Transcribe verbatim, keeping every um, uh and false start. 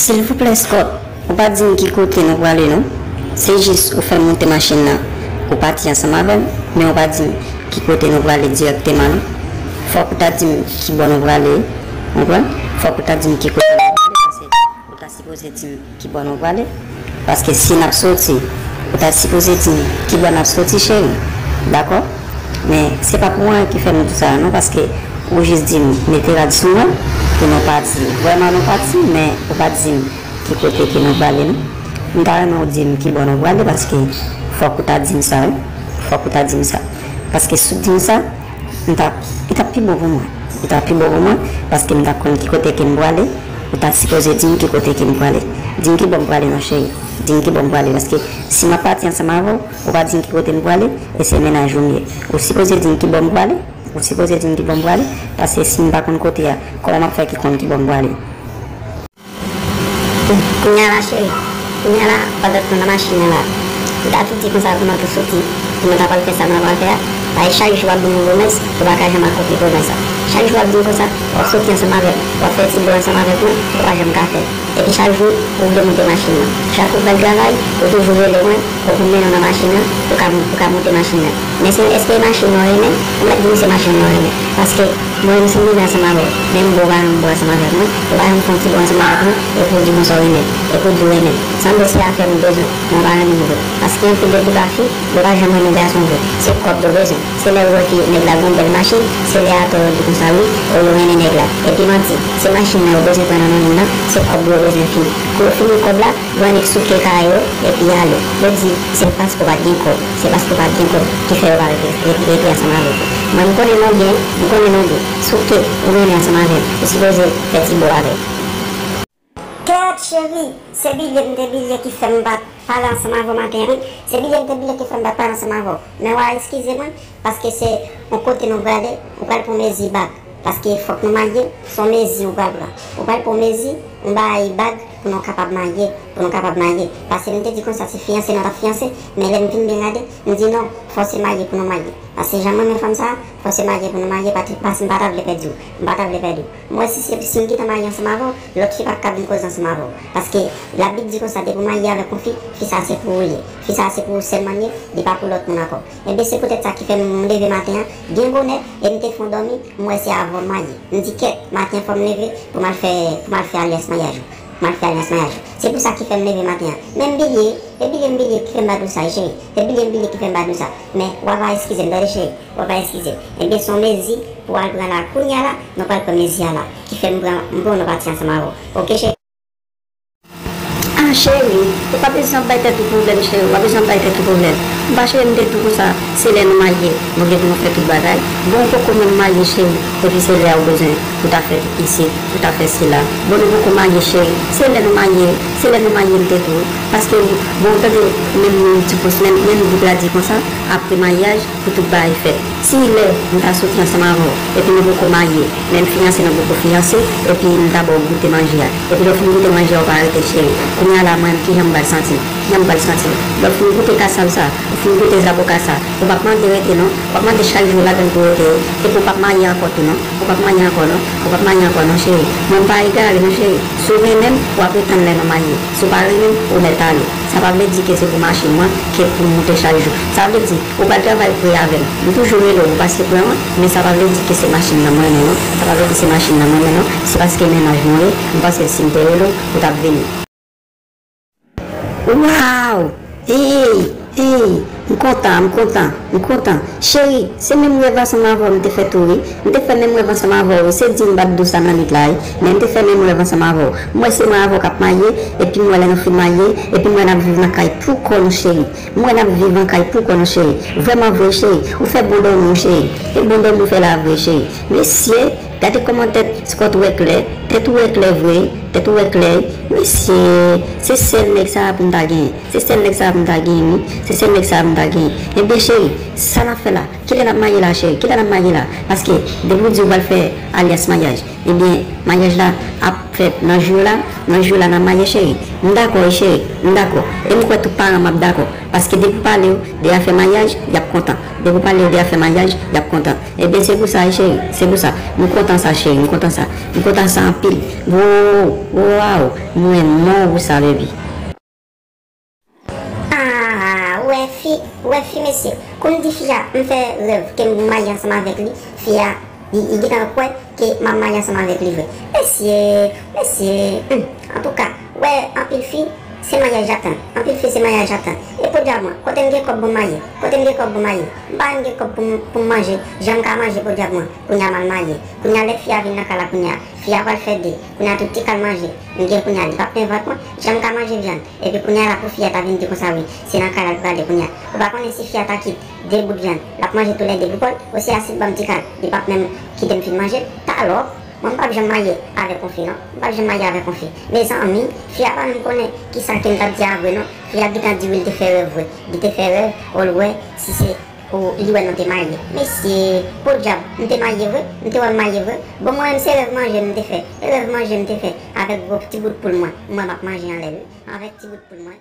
Silvouplè, Scott, ou pa di m ki kote nou prale, non. Se jis ou fè m monte machin nan, ou pati ansanm avè m, men ou pa di m ki kote nou prale dirèkteman, non. Fòk ou ta di m ki bò nou prale, ou konprann? Fòk ou ta di m ki kote nou prale, paske ou ta sipoze di m ki bò nou prale. Paske si n ap soti, ou ta sipoze di m ki bò n ap soti, cheri. Dakò? Men se pa pou anyen ki fè m di sa, non, paske ou jis di m mete rad sou mwen, pou nou pati. Vrèman nou pati, men ou pa di m ki kote ke nou prale, non. M ta renmen w di m ki bò nou prale, paske fòk ou ta di m sa, wi. Fòk ou ta di m sa. Paske si w di m sa, m ta, li t ap pi bon pou mwen. Li t ap pi bon pou mwen, paske m t ap konn ki kote ke m prale, ou ta sipoze di m ki kote ke m prale. Di m ki bò m prale, non, cheri. Di m ki bò m prale, paske si m ap pati ansanm avè w, ou pa di m ki kote m prale, e se mennaj ou m ye. Ou sipoze di m ki bò m prale, ou sipoze di m ki bò m prale, paske si m pa konn kote a, kòman m ap fè ki konn ki bò m prale? Kounye a la, cheri, kounye a la, pandan nou nan machin nan la, m ta tou di konsa pou nou tou soti, pou nou ta pral fè sa nou pral fè a, paske chak jou w ap ban mwen pwomès, ou pa ka janm akonpli pwomès la. Chak jou w ap di m konsa, w ap soti ansanm avè m, w ap fè ti bò ansanm avèk mwen, ou pa janm ka fè l. Epi chak jou, ou vle monte machin nan. Chak ou pral travay, ou toujou rele mwen, pou m mennen w nan machin nan, pou ka, pou ka monte machin nan. Men se, èske e machin nan w renmen? Ou mèt di m se machin nan w renmen. Paske mwen menm si m vini ansanm avè w, menm bò w pa janm bò ansanm avèk mwen, ou pa janm fè yon ti bò ansanm avèk mwen, epi w di konsa w renmen m, epi w di w renmen m. Sanble se afè m ou bezwen, men w pa renmen m vre. Paske anpil de tipa fi, yo pa janm renmen gason vre. Se kòb yo bezwen. Se lè yo wè ke nèg la gen yon bèl machin, se lè atò yo di konsa wi, o yo renmen nèg la. Epi manti, se machin nan yo bezwen pran nan men moun nan, se kòb yo bezwen fini. Kou yo fini kòb la, gen nèg souke kay yo, epi y ale. Yo di, se paske w pa t gen kòb, se paske w pa t gen kòb ki fè yo pa rete, rete, rete ansanm avèk ou. Mwen, m konnen nou byen, m konnen nou byen. Souke, ou renmen ansanm avè m, ou sipoze fè ti bò avè m. Kèt, cheri, se bilye m te bilye ki fè m pa t pale ansanm avè w maten an, wi. Se bilye m te bilye ki fè m pa t pale ansanm avè w. Men w a eskize mwen, paske se yon kote nou prale, ou pral pran mezi bag. Paske fòk nou marye, se yon mezi ou pral pran. Ou pral pran mezi, yon bagay bag pou nou kapab marye, pou nou kapab marye. Paske m te di konsa se fiyanse nou t ap fiyanse, men lè m vin byen gade, m di non, fò se marye pou nou marye. Paske jan m renmen fanm sa, fò se marye pou nou marye, pa t-, paske m pa ta vle pèdi w, m pa ta vle pèdi w. M wè si se, si m gentan marye ansanm avè w, lòt fi pa t ka vin koze ansanm avè w. Paske Labib di konsa, depi w marye avèk yon fi, fi sa se pou ou l ye. Fi sa se pou ou sèlman l ye, li pa pou lòt moun ankò. Enben, se poutèt sa ki fè m leve maten an, byen bonè, e m te fè yon dòmi, m wè se avan m marye. M di, kèt, maten an fò m leve pou m al fè, pou m al fè alyans maryaj ou. Pou m al fè alyans maryaj ou. Se pou sa ki fè m leve maten an. Men m bilye, e bilye m bilye ki fè m pa di w sa, cheri. E bilye m bilye ki fè m pa di w sa. Men, w a va eskize m, tande, cheri. W a va eskize m. Enben, se yon mezi pou w al pran la kounye a la, nou pral pran mezi a la. Ki fè m pran, m pran nou pati ansanm avè w. Oke, cheri? Ah, cheri, ou pa bezwen ap bay tèt ou pwoblèm, cheri, ou pa bezwen ap bay tèt ou pwoblèm. Ou pa cheri, m te di w konsa, se lè nou marye, nou gen pou nou fè tout bagay. Bon, ou poko menm marye, cheri, epi se lè a ou bezwen pou ta fè isit, pou ta fè sila. Bon, nou poko marye, cheri, se lè nou marye, se lè nou marye, m te di w. Paske, bon, tande, menm ti pwos, menm, menm Bib la di konsa, apre maryaj, pou tout bagay fèt. Si lè m ta soti ansanm avè w, epi nou poko marye, menm fiyanse nou poko fiyanse, epi m ta ba w goute manje a, epi lè w fin goute manje a, ou pa rete, cheri, kounye a la, mwen menm, kijan m pral santi m? Kijan m pral santi m? Lè w fin goute kasav sa, ou fin goute zaboka sa, ou p ap mande rete non, w ap mande chak jou ladann pou rete, epi w p ap marye ankò tou non, ou p ap marye ankò non, ou p ap marye ankò non, cheri. Mwen m pa egare non, cheri. Si w renmen m, w ap ret tann lè nou marye. Si w pa renmen m, ou mèt ale. Sa pa vle di ke se pou machin mwen ke pou m moute chak jou. Sa vle di, ou pral travay pou w ye avè m. M toujou rele w, ou pase pran mwen, men sa pa vle di ke se machin nan mwen renmen non. Sa pa vle di se machin nan mwen renmen non. Se paske mennaj mwen w ye, m panse si m te rele w, ou t ap vini. Waw! Ey! Ey! M kontan, m kontan, m kontan. Cheri, se menm rèv ansanm avè w m te fè tou wi. M te fè menm rèv ansanm avè w wi. Se di m pa t di w sa nan nwit la wi. Men m te fè menm rèv ansanm avè w. M wè se mwen avè w k ap marye, epi m wè lè nou fin marye, epi m wè n ap viv nan kay pou kò nou cheri. M wè n ap viv an kay pou kò nou cheri. Vrèman vre cheri. Ou fè bon dòmi wi cheri. E bon dòmi ou fè la vre cheri. Mesye, gade kòman tèt Scott wè klè. Tèt ou wè klè vre. Tèt ou wè klè. Mesye, se sèl nèg sa a pou m ta genyen. Se sèl nèg sa a pou m ta genyen wi. Se sèl nèg sa a pou m ta genyen. Ebyen cheri, sa n ap fè la? Kilè n ap marye la cheri? Kilè n ap marye la? Paske depi w di w pral fè alyans maryaj, ebyen maryaj la ap Fèt nan jou la, nan jou la n ap marye cheri. M dakò wi cheri, m dakò. E m kwè tout paran m ap dakò. Paske depi w pale yo de afè maryaj, y ap kontan. Depi w pale yo de afè maryaj, y ap kontan. Ebyen se pou sa wi cheri, se pou sa. M kontan sa cheri, m kontan sa. M kontan sa anpil. Wow, wow, m renmen w pou sa baby. Ah, ou wè fi, ou wè fi mesye. Kou m di fi a, m fè rèv ke m marye ansanm avèk li, fi a, li, li gentan kwè ke m ap marye ansanm avèk li vre. Mesye, mesye, hmm, antouka, ou wè, anpil fi, se maryaj y ap tann. Anpil fi, se maryaj y ap tann. E podyab mwen, kote m gen kòb pou m marye? Kote m gen kòb pou m marye? M pa menm gen kòb pou m, pou m manje. Jan m ka manje podyab mwen? Kounye a m al marye. Kounye a lè fi a vin nan kay la kounye a, fi a pral fè de. Kounye a tout ti kal manje m gen kounye a, li p ap plen vant mwen. Jan m ka manje vyann? Epi kounye a la pou fi a ta vin di konsa wi, se nan kay la l prale kounye a. Ou pa konnen si fi a ta kit de bout vyann, l ap manje toulède pou kò l, osila si l ban m ti kal, li p ap menm kite m fin manje. Talò, mwen m p ap janm marye avèk yon fi non, m p ap janm marye avèk yon fi. Mezanmi, fi a pa menm konnen kisa ke m t ap di a vre non. Fi a gentan di wi l te fè rèv vre, li te fè rèv, o l wè si se Ou, li wè nou te marye. Mesye, podyab, m te marye vre, m te wè m marye vre. Bon, mwen menm se rèv manje m te fè. E rèv manje m te fè avèk gwo ti bout poul mwen. Mwen m ap manje anlè l wi. Avèk ti bout poul mwen.